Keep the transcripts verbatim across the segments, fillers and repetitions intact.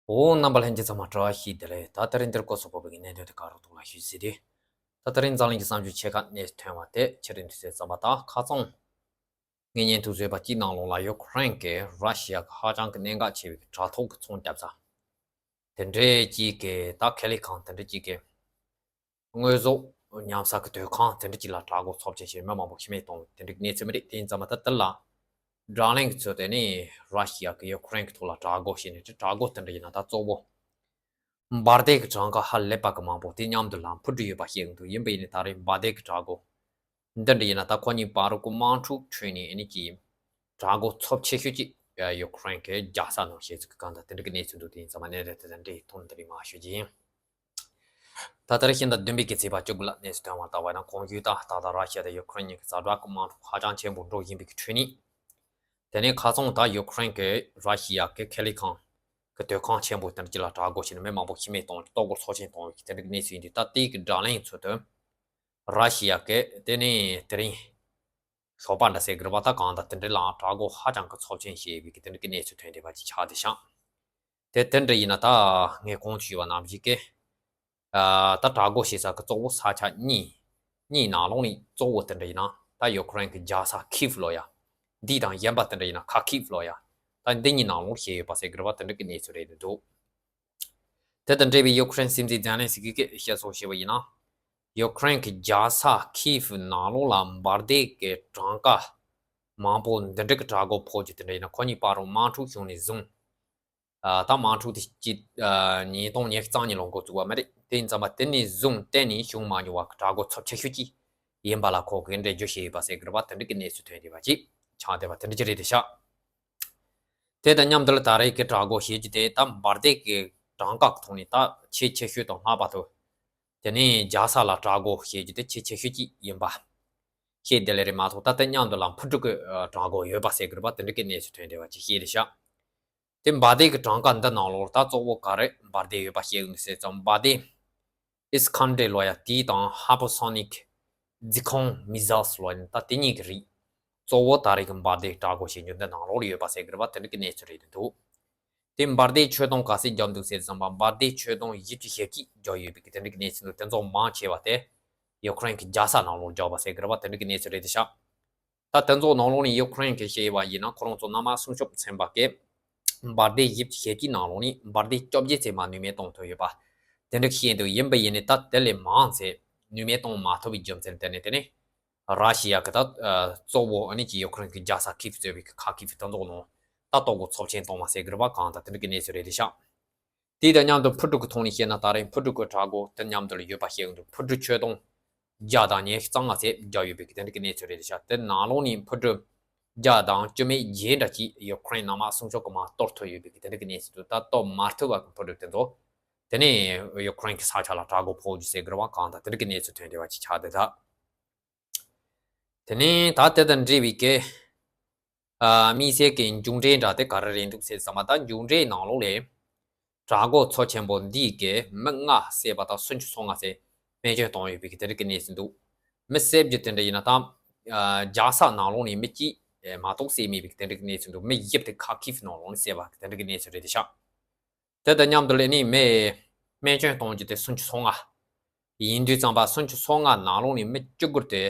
འོ། རྣམ་པ་ལྷན་རྒྱས་ཚང་མ་བཀྲ་ཤིས་བདེ་ལེགས། ད་དེ་རིང་འདིར་སྐོར་སོགས་པོ་བའི་གནད་དོན་དེ་ག་རུ་འདུག་ལ་ཞུས་ཟིན་ཏེ། ད་དེ་རིང་འཛམ་གླིང་གི་གསར་འགྱུར་ཆེ་ཁག་གནས་ཐོན་པ་དེ་ཕྱི་རིམ་དུ་གསལ་ཙམ་པ་དང་། ཁ་སང་ངེད་གཉིས་འདུག་བཟོས་པ་གཅིག་ནང་ལོགས་ལ་ཡུ་ཁུ་རེན་གྱིས་ར་ཤི་ཡ་གི་ཧ་ཅང་གི་གནད་འགག་ཆེ་བའི་དྲ་ཐོག་གི་ཚོང་རྒྱབ་ས་དེ་འདྲའི་གཅིག་གི་ད་ཁེ་ལས་ཁང་དེ་འདྲ་གཅིག་གི་དངོས་ཟོག་ཉམས་ས་གི་སྡོད་ཁང་དེ་འདྲ་གཅིག་ལ་དྲག་རྒོལ་ཚབས་ཆེན་བྱས། མི་མང་པོ་ཤི་རྨས་བཏང་བའི་དེ་འདྲའི་གནས་ཚུལ་མི་རེད། དེ་ཡིན་ཙང་མ་ད་དེ་ལ་བགྲོ་གླེང་གི་ཚུལ་དུ་ནི་ར་ཤི་ཡ་གིས་ཡུ་ཁུ་རེན་གྱི་ཐོག་ལ་དྲག་རྒོལ་བྱས་ནས་དྲག་རྒོལ་དེ་འདྲ་ཡིན་ན་ད་གཙོ་བོ་འབར་མདེལ་གྱི་གྲངས་ཀ་ཧ་ལས་པ་གི་མང་པོ་དེ་མཉམ་དུ་ལ་འཕུར་འགྲོ་ཡོད་པ་ཤེས་ཀྱི་འདུག་ཡིན་པ་ཡིན་ནའི་ད་རེས་འབར་མདེལ་གྱི་དྲག་རྒོལ་འདི་འདྲ་ཡིན་ན་ད་ཁོ་གཉིས་བར་དུ་དམག་འཁྲུག་ཁྲོད་ནས་ཨ་ནི་ཀྱི་དྲག་རྒོལ་ཚབས་ཆེ་ཤོས་ཀྱི་ཡུ་ཁུ་རེན་གྱིས་རྒྱག་ས་ནང་བཤད་ཚུལ་གྱི་སྒང་དང་དེ་འདྲ་གི་གནས་ཚུལ་འདུག་དེ་ཡིན་ཙང་མ་གནས་རེད། དེ་དང་འདྲའི་ཐོག་ནས་དེ་རིང་མར་ཞུ་རྒྱུ་ཡིན། ད་ལྟར་ཤིང་རྟ་བདུན་པའི་གི་ཚེས་པ་བཅུ་དགུ་ལ་གནས་ཚུལ་ཐོན་པ་ལྟ་བ་ཡིན་ན། གོང་ཞུས་ལྟར་ད་ལྟ་ར་ཤི་ཡ་དང་ཡུ་ཁུ་རེན་གཉིས་ཀྱི་ཛ་དྲག་གི་དམག་འཁྲུག་ཧ་ཅང་ཆེན་པོ་འགྲོ་བཞིན་པའི་གི་ཁྲོད་ནས། དེ་ནས་ཁ་སང་ད་ཡུ་ཁུ་རེན་གྱིས་ར་ཤི་ཡ་གི་ཁེ་ལས་ཁང་གི་སྡོད་ཁང་ཆེན་པོ་དེ་འདྲ་གཅིག་ལ་དྲག་རྒོལ་བྱས་ནས་མི་མང་པོ་ཤི་རྨས་བཏང་། ལྟོ་གོས་ཚབས་ཆེན་བཏང་བའི་གི་དེ་འདྲ་གི་གནས་ཚུལ་ཡིན་དུས། ད་དེའི་གི་བགྲོ་གླེང་ཚུལ་དུ་ར་ཤི་ཡ་གི་དེ་ནས་དེ་རིང་ཞོགས་པ་འདྲ་ཟེར་དགོས་རེད་པ། ད་གང་ལྟར་དེ་འདྲ་ལའང་དྲག་རྒོལ་ཧ་ཅང་གི་ཚབས་ཆེན་བྱས་པའི་གི་དེ་འདྲ་གི་གནས་ཚུལ་ཐོན་བསྡད་པ་ཅིག་ཆགས་བསྡད་ཤག་དེ་དེ་འདྲ་ཡིན་ན་ད་ངས་གོང་དུ་ཞུས་པ་ནང་བཞིན་གྱི། ཨ། ད་དྲག་རྒོལ་བྱེད་ས་གི་གཙོ་བོ་ས་ཆ་གཉིས། གཉིས་ནང་ལོགས་ནས་གཙོ་བོ་དེ་འདྲ་ཡིན་ན་ད་ཡུ་ཁུ་རེན་གྱི་རྒྱལ་ས་ཁིབ་ལོ་ཡ། འདི་དང་གཞན་པ་དེ་འདྲ་ཡིན་ན་ཁ་ཁིབ་ལོ་ཡ། ད་འདི་གཉིས་ནང་ལོགས་བཤད་ཡོད་པ་ཟེར་གི་རེད་པ། དེ་འདྲ་གི་གནས་ཚུལ་རེད་འདུག་དེ་དང་འབྲེལ་བའི་ཡུ་ཁུ་རེན་སྲིད་འཛིན་ཛེ་ལན་སི་ཀི་གིས་བཤད་སྲོལ་བྱས་པ་ཡིན་ན། ཡུ་ཁུ་རེན་གྱི་རྒྱལ་ས་ཁིབ་ནང་ལོགས་ལ་འབར་མདེལ་གྱི་གྲངས་ཀ་མང་པོ་འདི་འདྲ་གི་དྲག་རྒོལ་ཕོག་རྒྱུ་དེ་འདྲ་ཡིན་ན། ཁོ་གཉིས་བར་དུ་དམག་འཁྲུག་བྱུང་ནས་བཟུང་། ཨ། ད་དམག་འཁྲུག་དེ་སྤྱི། ཨ། ཉིས་སྟོང་ཉི་ཤུ་རྩ་གཉིས་ལོ་འགོ་བཙུགས་པ་མ་རེད། དེ་ཡིན་ཙང་མ་དེ་ནས་བཟུང་གཏན་ནས་བྱུང་མ་མྱོང་བ་གི་དྲག་རྒོལ་ཚབས་ཆེ་ཤོས་ཅིག་ཡིན་པ་ལ་ཁོ་གིས་འགྲེལ་བརྗོད་བྱས་ཡོད་པ་ཟེར་གི་རེད་པ། དེ་འདྲ་གི་གནས་ཚུལ་ཐོན་བསྡད་པ་ཅིག་ཆགས་བསྡད་པ་དེ་འདྲ་ཅིག་རེད་བསྡད་ཤག་དེ་དང་མཉམ་དུ་ལ་ད་རེས་ཀྱི་དྲག་རྒོལ་བྱེད་རྒྱུ་དེ་ད་འབར་མདེལ་གྱི་གྲངས་ཀ་གི་ཐོག་ནས་ད་ཆེས་ཆེ་ཤོས་དང་ལྷག་པར་དུ་དེ་ནས་རྒྱལ་ས་ལ་དྲག་རྒོལ་བྱེད་རྒྱུ་དེ་ཆེས་ཆེ་ཤོས་ཅིག་ཡིན་པ་ཤེས་བསྡད་ལེ་རེད་མ་གཏོགས། ད་དེ་མཉམ་དུ་ལ་འཕུར་གྲུ་གི་དྲག་རྒོལ་ཡོད་པ་ཟེར་གི་རེད་པ། དེ་འདྲ་གི་གནས་ཚུལ་ཐོན་བསྡད་པ་ཅིག་ཤེས་བསྡད་ཤག་དེ་འབར་མདེལ་གྱི་གྲངས་ཀ་འདི་ནང་ལོགས་ད་གཙོ་བོ་ག་རེ་འབར་མདེལ་ཡོད་པ་ཤེས་ཀྱི་འདུག་ཟེར་ཙང་། འབར་མདེལ་ཨིས་ཁན་དྲེ་ལོ་ཡ་དེ་དང་ཧའི་པར་སོ་ནིག་ཛི་ཁོང་མི་ཟེལ་ལོ་ཡིན། ད་དེ་གཉིས་ཀྱི་རིགས་གཙོ་བོ་ད་རེས་ཀྱི་འབར་མདེལ་དྲག་རྒོལ་བྱེད་རྒྱུ་འདི་ནང་ལོགས་ལ་ཡོད་པ་ཟེར་གི་རེད་པ། དེ་འདྲ་གི་གནས་ཚུལ་རེད་འདུག་དེ་འབར་མདེལ་ཁྱོན་བསྡོམས་ག་ཚད་བརྒྱབ་འདུག་ཟེར་ཙང་། འབར་མདེལ་ཁྱོན་བསྡོམས་བཞི་བཅུ་ཞེ་གཅིག་བརྒྱབ་ཡོད་པའི་གི་དེ་འདྲ་གི་གནས་ཚུལ་འདུག་དེ་ཚོ་མང་ཆེ་བ་དེ་ཡུ་ཁུ་རེན་གྱི་རྒྱལ་ས་ནང་ལོགས་བརྒྱབ་པ་ཟེར་གི་རེད་པ། དེ་འདྲ་གི་གནས་ཚུལ་རེད་བསྡད་ཤག་ད་དེ་ཚོ་ནང་ལོགས་ནས་ཡུ་ཁུ་རེན་གྱིས་བཤད་པ་ཡིན་ན། ཁོ་རང་ཚོ་གནམ་དམག་སྲུང་སྐྱོབ་ཚན་པ་གིས་འབར་མདེལ་བཞི་བཅུ་ཞེ་གཅིག་ནང་ལོགས་ནས་འབར་མདེལ་བཅོ་བརྒྱད་ཙམ་མ་ནུས་མེད་གཏོང་ཐུབ་ཡོད་པ་དེ་འདྲ་བཤད་འདུག་ཡིན་པ་ཡིན་ནའི་ད་དེ་ལས་མང་ཙམ་ནུས་མེད་གཏོང་མ་ཐུབ་པའི་རྒྱུ་མཚན་དེ་ནས་དེ་ནས་ར་ཤི་ཡ་གི་ད་གཙོ་བོ་ཨ་ནི་ཀྱི་ཡུ་ཁུ་རེན་གྱི་རྒྱལ་ས་ཁིབ་གཙོས་པའི་ཁ་ཁིབ་དེ་ཚོ་ནང་ད་ལྟོ་གོ་ཚབས་ཆེན་གཏོང་བ་ཟེར་གི་རེད་པ། གང་ལྟར་དེ་འདྲ་གི་གནས་ཚུལ་རེད་བསྡད་ཤག་དེ་དང་མཉམ་དུ་འཕུར་གྲུ་གི་ཐོག་ནས་བཤད་ན། ད་རེས་འཕུར་གྲུ་གི་དྲག་རྒོལ་དེ་མཉམ་དུ་ལ་ཡོད་པ་ཤེས་ཀྱི་འདུག་འཕུར་གྲུ་ཁྱོན་བསྡོམས་བརྒྱ་དང་ཉི་ཤུ་རྩ་ལྔ་ཙམ་བརྒྱབ་ཡོད་པའི་གི་དེ་འདྲ་གི་གནས་ཚུལ་རེད་བསྡད་ཤག་དེ་ནང་ལོགས་ནས་འཕུར་གྲུ་བརྒྱ་དང་བཅུ་མེད་བརྒྱད་འདྲ་ཅིག་ཡུ་ཁུ་རེན་གནམ་དམག་སྲུང་སྐྱོབ་ཀྱིས་མར་གཏོར་ཐུབ་ཡོད་པའི་གི་དེ་འདྲ་གི་གནས་ཚུལ་འདུག་ད་གཏོར་མ་ཐུབ་པ་གི་འཕུར་གྲུ་དེ་ཚོ་དེ་ནས་ཡུ་ཁུ་རེན་གྱི་ས་ཆ་ལ་དྲག་རྒོལ་ཕོག་རྒྱུ་ཟེར་གི་རེད་པ། གང་ལྟར་དེ་འདྲ་གི་གནས་ཚུལ་ཐོན་བསྡད་པ་ཅིག་ཆགས་བསྡད་ད། དེ་ནས་ད་དེ་དང་འབྲེལ་བའི་གི། ཨ། དམིགས་བསལ་གྱི་མཇུག་འབྲས་འདྲ་དེ་ག་རེ་རེད་འདུག་ཟེར་ཙང་མ། ད་མཇུག་འབྲས་ནང་ལོགས་ལ་དྲག་རྒོལ་ཚབས་ཆེན་པོ་འདིས་གི་མི་ལྔ་བསད་པ་དང་སུམ་ཅུ་སོ་ལྔ་ཙམ་རྨས་སྐྱོན་བཏང་ཡོད་པའི་གི་དེ་འདྲ་གི་གནས་ཚུལ་འདུག་མི་བསད་རྒྱུ་དེ་འདྲ་ཡིན་ན་ད། ཨ། རྒྱལ་ས་ནང་ལོགས་ནས་མི་གཅིག་མ་གཏོགས་བསད་མེད་པའི་གི་དེ་འདྲ་གི་གནས་ཚུལ་འདུག་མི་བཞི་དེ་ཁ་ཁིབ་ནང་ལོགས་ནས་བསད་པ་གི་དེ་འདྲ་གི་གནས་ཚུལ་རེད་བསྡད་ཤག་དེ་དང་མཉམ་དུ་ལ་ནི་མི་རྨས་སྐྱོན་གཏོང་རྒྱུ་དེ་སུམ་ཅུ་སོ་ལྔ་ཡིན་དུས་ཙམ་པ། སུམ་ཅུ་སོ་ལྔ་ནང་ལོགས་ནས་མི་བཅུ་དགུ་དེ་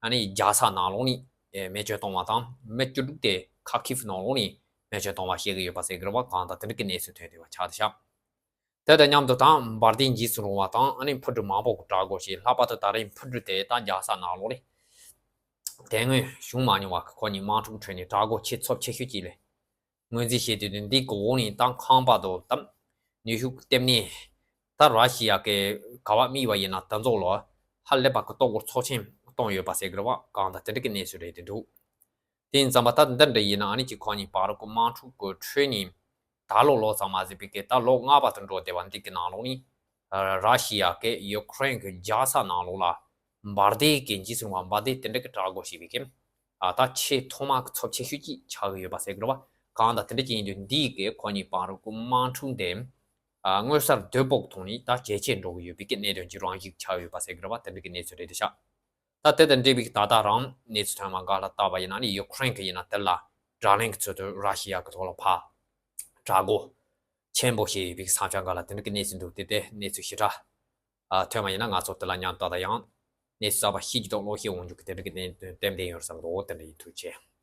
ཨ་ནི་རྒྱལ་ས་ནང་ལོགས་ནས་རྨས་སྐྱོན་བཏང་བ་དང་། མི་བཅུ་དྲུག་དེ་ཁ་ཁིབ་ནང་ལོགས་ནས་རྨས་སྐྱོན་བཏང་བ་བཤད་གི་ཡོད་པ་ཟེར་གི་རེད་པ། གང་ལྟར་དེ་འདྲ་གི་གནས་ཚུལ་ཐོན་བསྡད་པ་ཆགས་བསྡད་ཤག་དེ་དང་མཉམ་དུ་ད་འབར་མདེལ་འཇིགས་སུ་རུང་བ་དང་། ཨ་ནི་འཕུར་གྲུ་མང་པོ་གི་དྲག་རྒོལ་བྱས། ལྷག་པར་དུ་ད་རེས་འཕུར་གྲུ་དེ་ད་རྒྱལ་ས་ནང་ལོགས་ལ་དེ་སྔོན་བྱུང་མ་མྱོང་བ་གི་ཁོ་གཉིས་དམག་འཁྲུག་ཁྲོད་ནས་དྲག་རྒོལ་ཆེས་ཚབས་ཆེ་ཤོས་ཅིག་ལ་ངོས་འཛིན་བྱས་དུས། འདི་གི་འོག་ནས་ད་ཁང་པ་དང་ད་ནུས་ཤུགས་གཏེར་ནས་ད་ར་ཤི་ཡ་གི་ག་བ་དམིགས་པ་ཡིན་ན་དེ་ཚོ་ལ་ཧ་ལས་པ་གི་ལྟོ་གོས་ཚབས་ཆེན་བཏང་ཡོད་པ་ཟེར་གི་རེད་པ། གང་ལྟར་དེ་འདྲ་གི་གནས་ཚུལ་རེད་བསྡད་འདུག་དེ་ཡིན་ཙམ་པ་ད་འདི་འདྲ་ཡིན་ན་ཨ་ནི་ཀྱི་ཁོ་གཉིས་བར་གི་དམག་འཁྲུག་གི་ཁྲོད་ནས་ད་ལོ་ལོ་ཙམ་མ་ཟིན་པའི་གི་ད་ལོ་ལྔ་པ་དུ་འགྲོ་བསྡད་པ་འདི་གི་ནང་ལོགས་ནས། ར་ཤི་ཡ་གིས་ཡུ་ཁུ་རེན་གྱི་རྒྱལ་ས་ནང་ལོགས་ལ་འབར་མདེལ་གྱི་འཇིགས་སུ་རུང་བ་འབར་མདེལ་དེ་འདྲ་གི་དྲག་རྒོལ་བྱས་པའི་གི། ཨ། ད་ཆེས་ཐོག་མ་གི་ཚབས་ཆེ་ཤོས་ཅིག་ཆགས་ཀྱི་ཡོད་པ་ཟེར་གི་རེད་པ། གང་ལྟར་དེ་འདྲ་ཅིག་ཡིན་དུས་འདིས་གི་ཁོ་གཉིས་བར་གི་དམག་འཁྲུག་དེ། ཨ། མངོན་གསལ་དོད་པོ་གི་ཐོག་ནས་ད་ཇེ་ཆེར་འགྲོ་གི་ཡོད་པའི་གི་གནད་དོན་གྱི་རང་བཞིན་ཆགས་ཡོད་པ་ཟེར་གི་རེད་པ། དེ་འདྲ་གི་གནས་ཚུལ་རེད་བསྡད་ཤག་ད་དེ་དང་འབྲེལ་བའི་ད་ལྟ་རང་གནས་ཚུལ་ཐོན་མ་འགའ་ལ་བལྟས་པ་ཡིན་ན་ནི། ཡུ་ཁུ་རེན་གྱིས་ཡིན་ན་དེ་ལ་བགྲོ་གླེང་གི་ཚུལ་དུ་ར་ཤི་ཡ་གི་ཐོག་ལ་ཕར་དྲག་རྒོལ་ ཆེན་པོ་ཞིག་ཡོད་པའི་ས་ཆ་འགའ་ལ་དེ་འདྲ་གི་གནས་ཚུལ་འདུག་དེ་དེ་གནས་ཚུལ་ཞེ་དྲག་ཨ་ཐོན་པ་ཡིན་ན་ང་ཚོ་དེ་ལ་མཉམ་དུ་ད་ཡང་གནས་ཚུལ་གསར་པ་ཤེས་ཀྱི་འདུག་བློ་ཤེས་འོང་རྒྱུ་གི་དེ་འདྲ་གི་གནས་ཏན་ཏན་ཡོད་བསམ་འདུག་དེ་འདྲ་ཡིན། ཐུགས་རྗེ་ཆེ།